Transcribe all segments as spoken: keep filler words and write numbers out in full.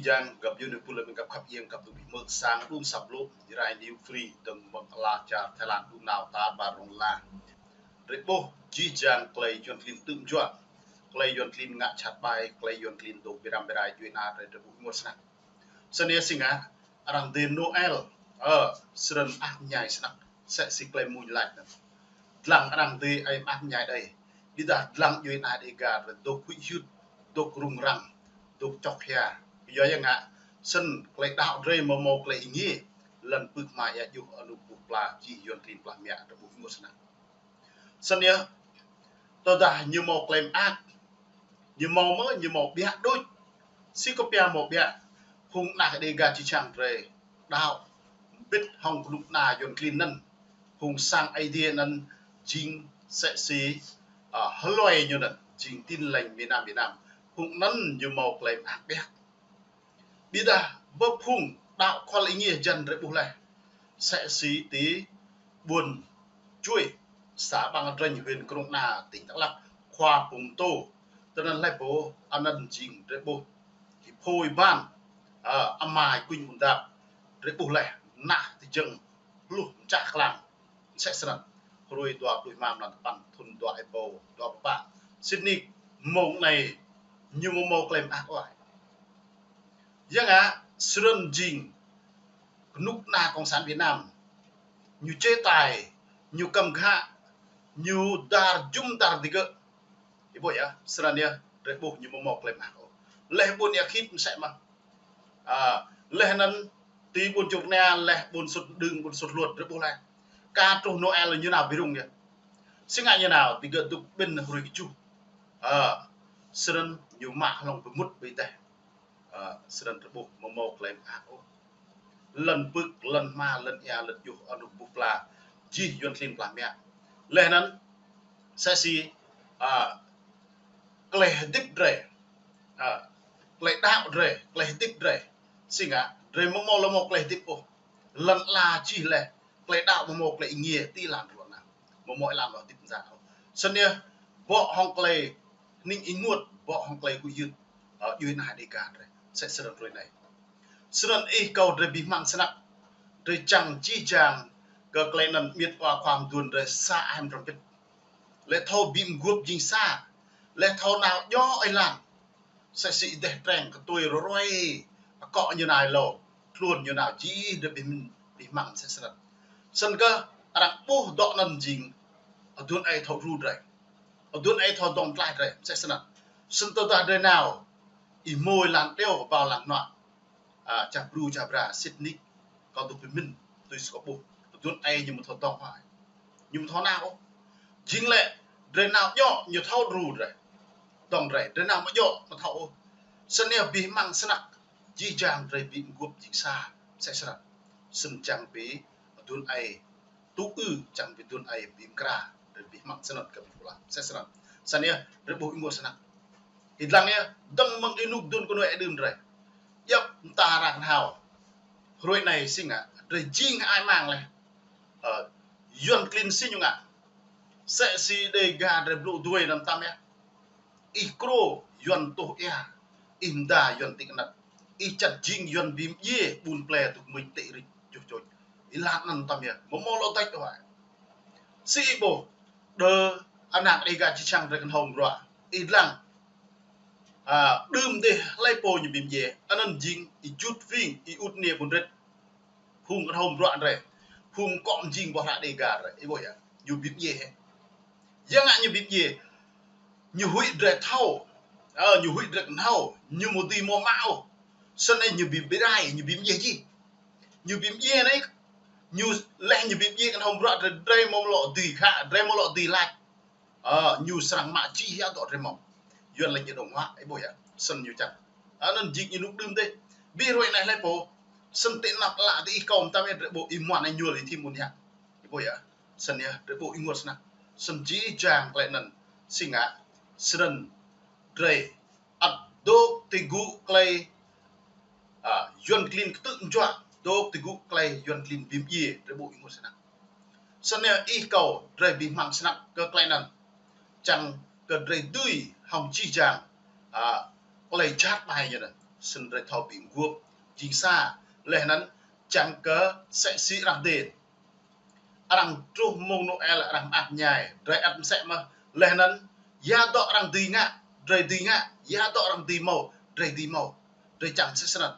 Yang găp yun pul lĕ găp khăp yang găp tŭ bi mơ̆ sang đŭng săp lŭ, Jrai New Free, dơ̆ng mơ̆ng ala čar Thái Lan đŭng nao ta ƀar rŏng la. Drơi ƀuh jih jang klei yuan klin tŭm juă, klei yuan klin ngă čhat ƀai, klei yuan klin dŏ bi răm bi rai djuai na drơi drơi ƀuh ngor snăk. Snăn yơh si ngă, arăng dê Noel, ơ, srăn ah mñai snăk, sĕ si klei mmuñ lač anăn. Dlăng arăng dê ai ah mñai đei. Ƀiădah dlăng djuai na Dega drơi dôk huĭ hyưt, dôk rŭng răng, dôk čŏk hia. Yua ya ngă, snăn klei đăo drơi mâo mâo klei êngiê, lăn pưk hma ia juh anŭn ƀuh pla jih yuan klin plah mă drơi ƀuh ngor snăk. Snăn yơh, tơdah ñu mâo klei mơak, ñu mâo mơ̆, ñu mâo ƀiă đôč. Si kơ pia mâo ƀiă, phung anak Dega či čang drơi đăo, bĭt hŏng knŭk kna yuan klin anăn, phung sang Aê Diê anăn jing sĕ si, ơ, hloi ñu anăn, jing Tin Lành miền Nam, miền Nam. Phung anăn ñu mâo klei mơak ƀiă. Ƀiădah bơ phung đăo khol êngiê jăn drơi ƀuh leh. Sĕ si ti ƀuôn Čuê, xã Bang Dreng, huyện Krông Ana, tỉnh Đắk Lắk, khua Pung Tô. Tơnăn leh pô anăn jing drơi ƀuh. Ki phôi ban, ơ, ama kuñ ƀun dap. Drơi ƀuh leh, nah ti jơ̆ng hluh mčah klang. Sĕ snăn, hruê dua pluh êma mlan tơpăn thŭn dua êbâo dua pă. Sĭt nik, mông anei, ñu mâo mâo klei mơak ôh. Ya ngă, srăn jing, knŭk kna Cộng sản Việt Nam, ñu chế tài, ñu kăm ghă, ñu dar jum dar digơ̆. Ih ƀuh yơh, srăn yơh, drơi ƀuh ñu mâo mâo klei mơak ôh. Leh ƀuôn Ia Khit msĕ mơh. Ơ, leh anăn ti ƀuôn Čư̆ Knia, leh ƀuôn Sut Đưng, ƀuôn Sut Hluôt, drơi ƀuh leh. Ka truh Noel ñu nao bi rŭng yơh. Si ngă ñu nao, digơ̆ dŭk ƀĭn hruê kjuh. Ơ, srăn ñu mă hlŏng bi mŭt bi teh. Ơ, srăn drơi ƀuh mâo mâo klei mơak ôh. Lăn pưk, lăn hma, lăn ia, lăn juh, anŭn ƀuh pla. Jih yuan klin plah mă. Leh anăn, sĕ si, ơ, klei hdĭp drơi. Ơ, klei đăo drơi, klei hdĭp drơi. Si ngă, drơi mâo mâo lŏ mâo klei hdĭp ôh. Lăn ala jih leh, klei đăo mâo mâo klei êngiê ti lăn ruă anăn. Mâo mâo êlan lŏ hdĭp mơ̆n ôh. Snăn yơh, ƀô̆ hŏng klei hnĭng ênguôt, ƀô̆ hŏng klei huĭ hyưt, ơ, djuai na Dega drơi. Sĕ srăn hruê anei. Srăn ih kâo drơi bi hmăng snăk, drơi čang jih jang kơ klei anăn miêt wa khua mduôn drơi sa ai mdrŏng pĭt. Leh thâo bi mguôp jing sa, leh thâo nao djŏ êlan. Sĕ si ih deh treng kơ tui rơruai, akŏ ñu nao êlâo, tluôn ñu nao jih drơi bi hmăng, bi hmăng sĕ snăn. Snăn kơ arăng ƀuh dŏ anăn jing, aduôn aê thâo đru drơi. Aduôn aê thâo dŏng tlaih drơi, sĕ snăn. Snăn tơdah drơi nao, ih môi lan điêu, bao lan nua. Ơ, čah bru, čah bra, sĭt nik, kâo dôk bi mĭn, tui si kâo ƀuh. Aduôn aê ñu mâo thâo dŏng hua. Ñu mâo thâo nao ôh. Jing lĕ, drơi nao djŏ, ñu thâo đru drơi. Dŏng drơi, drơi nao mâo djŏ, mâo thâo ôh. Snăn yơh bi hmăng snăk, jih jang drơi bi mguôp jing sa, sĕ snăn. Snăn čang bi, aduôn aê, tŭ ư čang bi aduôn aê bi mkra, drơi bi hmăng snăn kơ bi pula. Sĕ snăn. Snăn yơh, drơi ƀuh ênguôt snăk. Ih dlăng yơh, dơ̆ng mơ̆ng ênuk aduôn kơnuih êđưm drơi. Djŏp mta arăng hao. Hruê anei si ngă, drơi jing ai mang leh. Ơ, yuan klin si ñu ngă. Sĕ si Dega drơi blŭ djuai anăn tăm yơh. Ih krô yuan tuh ia, ih mda yuan tĭk anăt, ih čăt jing yuan bi mdjiê, ƀun ple dŭk mưč tĕ rĭč juh čôč. Ih lač anăn tăm yơh, mâo mâo lŏ dăč ôh. Si ih ƀuh, đơ anak Dega či čang drơi kơnhâo mruă, ih dlăng. Ơ, đưm dih hlei pô ñu bi mdjiê, anăn jing, ih jut ving, ih ŭt nia ƀun rĭt. Phung kơnhâo mruă drơi. Phung kŏ mjing boh hră Dega drơi. Ih ƀuh yơh. Ñu bi mdjiê hĕ. Ya ngă ñu bi mdjiê. Ñu huĭ drơi thâo. Ơ, ñu huĭ drơi kơnhâo. Ñu mâo dưi mâo mă ôh. Snăn anei ñu bi bi rai, ñu bi mdjiê jih. Ñu bi mdjiê anei. Ñu leh ñu bi mdjiê kơnhâo mruă drơi, drơi mâo lŏ dưi khă, drơi mâo lŏ dưi lač. Ơ, ñu srăng mă jih ya dŏ drơi mâo. Yuan lĕ ñu dŏng huă, ih ƀuh yơh. Snăn ñu čang. Ơ, anăn jing ñu nuk đưm dih. Bi hruê anei hlei pô. Snăn ti anăp ală ti ih kâo mtam yơh drơi ƀuh ih muăn anei ñuôl ih thim ƀun yơh. Ih ƀuh yơh. Snăn yơh, drơi ƀuh ênguôt snăk. Snăn jih jang klei anăn. Si ngă. Snăn drơi ăt dôk ti gŭ klei, ơ, yuan klin ktư̆ mjuă, dôk ti gŭ klei yuan klin bi mdjiê, drơi ƀuh ênguôt snăk. Snăn yơh ih kâo drơi bi hmăng snăk kơ klei anăn. Čang kơ drơi dưi hŏng jih jang, ơ, klei jhat ƀai ñu anăn. Sĭt drei thâo ƀing guôp jing sa. Laih anŭn čang kơ msĕ si arăng dêh. Arăng truh mông Noel arăng mơak mơñai, drei ăt msĕ mơ̆n. Laih anŭn, ya dŏ arăng dưi ngă, drei dưi ngă, ya dŏ arăng dưi mâo, drei dưi mâo. Drei čang msĕ snăn.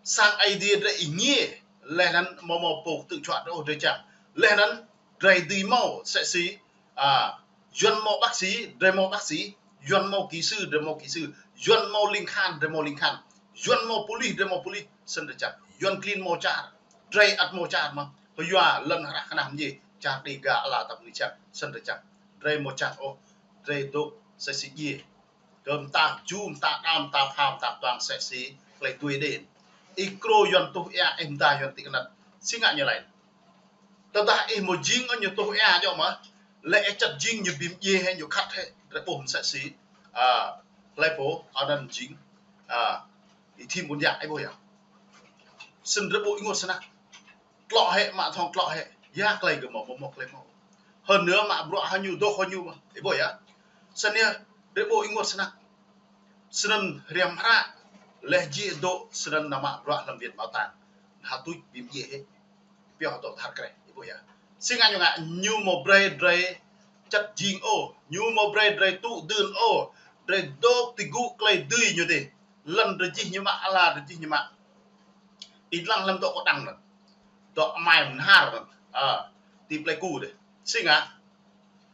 Sang Aê Diê drei ih ngiê, laih anŭn mâo mâo pô tŭ čuă drei ôh drei čang. Laih anŭn, drei dưi mâo msĕ si, a, Yuăn mâo bác sĩ, drei mâo bác sĩ, Yuăn mâo kỹ sư, drei mâo kỹ sư, Yuăn mâo ling khan, drei mâo ling khan, Yuăn mâo pôlis, drei mâo pôlis, sĭt drei čang. Yuăn klin mâo čar, drei ăt mâo čar mơ̆n. Kyua lŏn hră kơnăm ñu, čar Dêga ala tăp ni čang, sĭt drei čang. Drei mâo čang ôh, drei dŏ msĕ si djiê. Kơ mta ju, mta đao, mta phao, mta tuang msĕ si klei tui đen. Ih krô Yuăn tuh ea, ih mda Yuăn tĭ kơnăt. Si ngă ñu laĭ. Tơdah ih mâo jing ñu tuh ea djŏ mơ̆n. Lĕ ih čăt jing ñu bi mdjiê hĕ, ñu khăt hĕ. Drei ƀuh msĕ si, a, hlei pô, anăn jing, a, Y-Thim Ƀuôn Yă, ih ƀuh yơh. Sĭt drei ƀuh ênguôt snăk. Tlŏ hĕ, mă thŏng tlŏ hĕ. Ya klei gơ̆ mâo, mâo mâo klei mâo. Hơn nữa mă bruă hơñu, dôk hơñu mơ̆n. Ih ƀuh yơh. Sĭt yơh, drei ƀuh ênguôt snăk. Sĭt anŭn hriăm hră, laih jih dŏ, sĭt anŭn nao mă bruă hlăm viện bảo tàng. Hơtuč bi mdjiê hĕ. Pioh dŏ thar kreh, ih ƀuh yơh. Si ngă ñu ngă, ñu mâo brei drei čăt jing ôh, ñu mâo brei drei tŭ dưn ôh, drei dôk ti gŭ klei dưi ñu dih. Lŏn drei jih ñu mă, ala drei jih ñu mă. Ih lăng hlăm dŏ kơdăng anŭn. Dŏ amai mơnhar anŭn. A, ti Pleiku dih. Si ngă.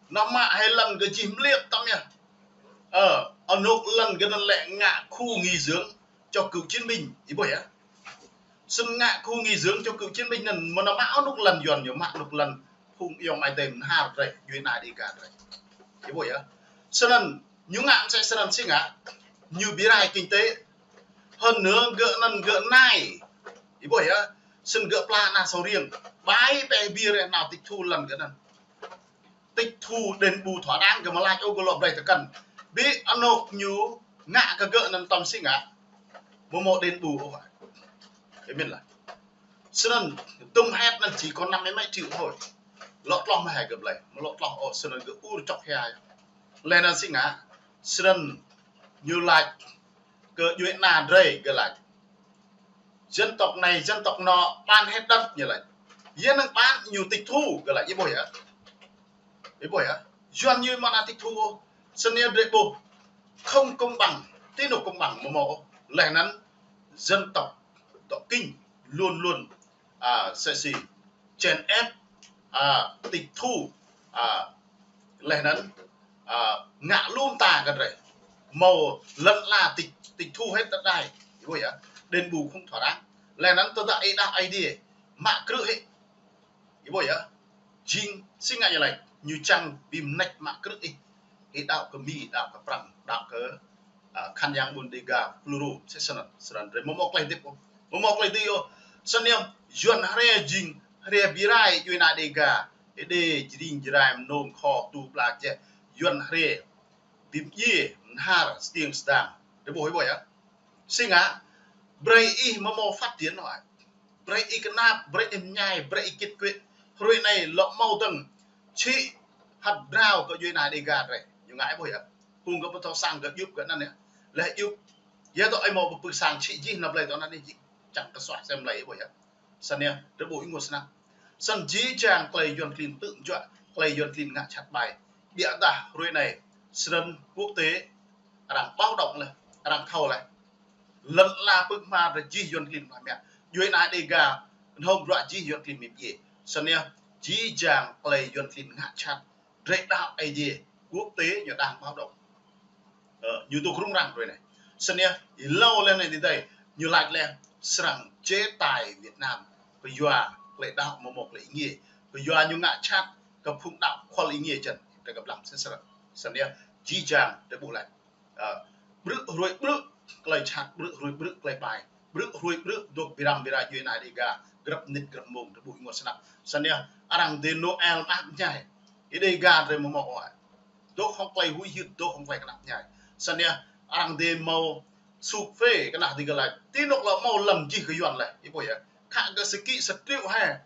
Nao mă hĕ lŏn gơ̆ jih mliêk tăm yơh. Ơ, anŭn lŏn gơ̆ anŭn lĕ ngă khu nghỉ dưỡng cho cựu chiến binh, ih ƀuh yơh. Sĭt ngă khu nghỉ dưỡng cho cựu chiến binh anŭn, mơ̆ nao mă anŭn lŏn Yuăn ñu mă anŭn lŏn phung ayŏng amai adei mơnhar drei, djuai ania Dêga drei. Ih ƀuh yơh. Sĭt anŭn ñu ngă msĕ sĭt anŭn si ngă, ñu bi rai kinh tế. Hơn nữa gơ̆ anŭn gơ̆ nai. Ih ƀuh yơh. Sĭt gơ̆ pla ană sâo riêng. Bai pĕ bi rĕ nao tịch thu lŏn gơ̆ anŭn. Tịch thu đền bù thỏa đáng gơ̆ mơ̆ laĭ ôh gơ̆ lŏ brei tơkăn. Bi anŏ ñu ngă kơ gơ̆ anŭn tăm si ngă. Mơ̆ mâo đền bù ôh. Ih mĭn lah. Sĭt anŭn tŭm hĕt anŭn chỉ có năm mươi mấy triệu thôi. Lŏ tloh mơ̆ hĕ gơ̆ blei. Mơ̆ lŏ tloh ôh, sĭt anŭn gơ̆ ur čŏk hia. Laih anŭn si ngă. Sĭt anŭn ñu laĭ kơ djuai ania drei gơ̆ laĭ. Dân tộc này, dân tộc nọ, bán hết đất ñu laĭ. Yua năng bán ñu tịch thu gơ̆ laĭ, ih ƀuh yơh. Ih ƀuh yơh. Yuăn ñu mơ̆ nao tịch thu. Sĭt anŭn drei ƀuh. Không công bằng, ti anŭn công bằng mơ̆ mâo. Laih anŭn dân tộc dŏ Kinh luôn luôn, a, msĕ si chèn ép, a, tịch thu, a, laih anŭn, a, ngă lŏm ta kơ drei. Mâo lŏn ala tịch, tịch thu hết đất đai. Ih ƀuh yơh. Đền bù không thỏa đáng. Laih anŭn tơdah ih đaŏ Aê Diê. Mă krư̆ hĕ. Ih ƀuh yơh. Jing si ngă ñu laĭ. Ñu čang bi mnêč mă krư̆ ih. Ih đaŏ kơ Mi, đaŏ kơ Prăng, đaŏ kơ, a, khăn yang ƀuôn Dêga, plural, msĕ sĭt anŭn, sĭt anŭn drei mơ̆ mâo klei dĭp ôh. Mơ̆ mâo klei dưi ôh. Sĭt anŭn, Yuăn hriê jing, hriê bi rai, djuai ania Dêga. Êđê, Jring, Jrai, Mnông, Kho, Tu, Bla, Čeh. Yuăn hriê, bi mdjiê, mơnhar, stiêng, sơdang. Drei ƀuh, ih ƀuh yơh. Si ngă, brei ih mơ̆ mâo phát triển ôh. Brei ih kơnap, brei ih mơñai, brei ih kĭt kuĕ. Hruê anai lŏ mâo dơ̆ng, čhĭ hăt drao kơ djuai ania Dêga drei. Ñu ngă ih ƀuh yơh. Phung gơ̆ pơtô sang gơ̆ djŭp gơ̆ anăn yơh. Laih djŭp. Ya dŏ ih mâo pơpư sang čhĭ jih nao blei dŏ anăn yơh jih. Čang kơ suaih sem blei ih ƀuh yơh. Sĭt anŭn, drei ƀuh ênguôt snăk. Sĭt anŭn jih jang klei Yuăn klin tŭ juă, klei Yuăn klin ngă čăt ƀai. Biă dah hruê anai, sĭt anŭn quốc tế, arăng báo động laih, arăng thâo laih. Lŏn ala pưk hma drei jih Yuăn klin mă mă. Djuai ania Dêga, hnong bruă jih Yuăn klin mĭn djiê. Sĭt anŭn, jih jang klei Yuăn klin ngă čăt. Drei đaŏ Aê Diê, quốc tế ñu đang báo động. Ơ, ñu dŏ rŭng răng hruê anai. Sĭt anŭn, ih lâo laih anai ti dei, ñu laĭ laih, srăng chế tài Việt Nam. Kyua klei đaŏ mơ̆ mâo klei êngiê. Kyua ñu ngă čăt, kơ phung đaŏ kual êngiê čăn. Drei kơ blang sĭt srăng. Sĭt anŭn, jih jang, drei ƀuh laih. Ơ, ƀrư̆ hruê ƀrư̆, klei čăt ƀrư̆ hruê ƀrư̆, klei ƀai. Ƀrư̆ hruê ƀrư̆, dŏ bi ram bi rai djuai ania Dêga, grăp mnĭt grăp mông, drei ƀuh ênguôt snăk. Sĭt anŭn, arăng dêh Noel mơak mơñai. Ih Dêga drei mơ̆ mâo ôh. Dŏ hŏng klei huĭ hyưt, dŏ hŏng klei kơnap mơñai. Sĭt anŭn, arăng dêh mâo sụp phê, kơnah dêh gơ̆ laĭ. Ti anŭn lŏ mâo lŏn jih kơ Yuăn laih, ih ƀuh yơh. Khă gơ̆ sơkĭ sơtriu hĕ.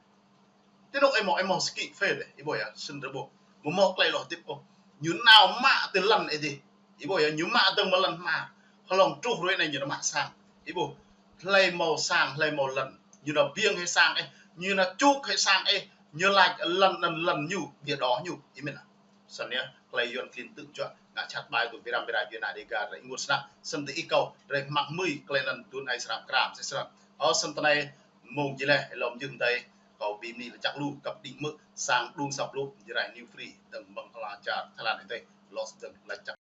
Ti anŭn ih mâo, ih mâo sơkĭ phê dêh, ih ƀuh yơh, sĭt drei ƀuh. Mơ̆ mâo klei lŏ dĭp ôh. Ñu nao mă ti lŏn ih dih. Ih ƀuh yơh, ñu mă dơ̆ng mă lŏn hma. Hlŏng truh hruê anai ñu nao mă sang. Ih ƀuh, hlơi hmâo sang, hlơi hmâo lŏn, ñu nao ƀiăng hĭ sang ih, ñu nao čuk hĭ sang ih, ñu laĭ lŏn anŭn lŏn ñu, ƀiă đôč ñu, ih mĭn ah. Snăn yơh, hlơi Yuăn klin tŭ juă, ngă čăt ƀai tui ƀiă răm ƀiă rai Yuăn Dega, rai ih ngă snăk, snăn tơ ih kâo, rai hmăng hmưi, klei anŭn tŭ ai srăng kram, sĭt srăng. Ơ, snăn tơ anai, mông jih leh, lŏm jưh tơi, kâo ƀing ni lač čăk lu, kăp đĭ mơ̆, sang đung săp lu, jrai New Free, dơ̆ng mơ̆ng ala čar, Thái Lan ih tơi, lŏ dơ̆ng lač čăk.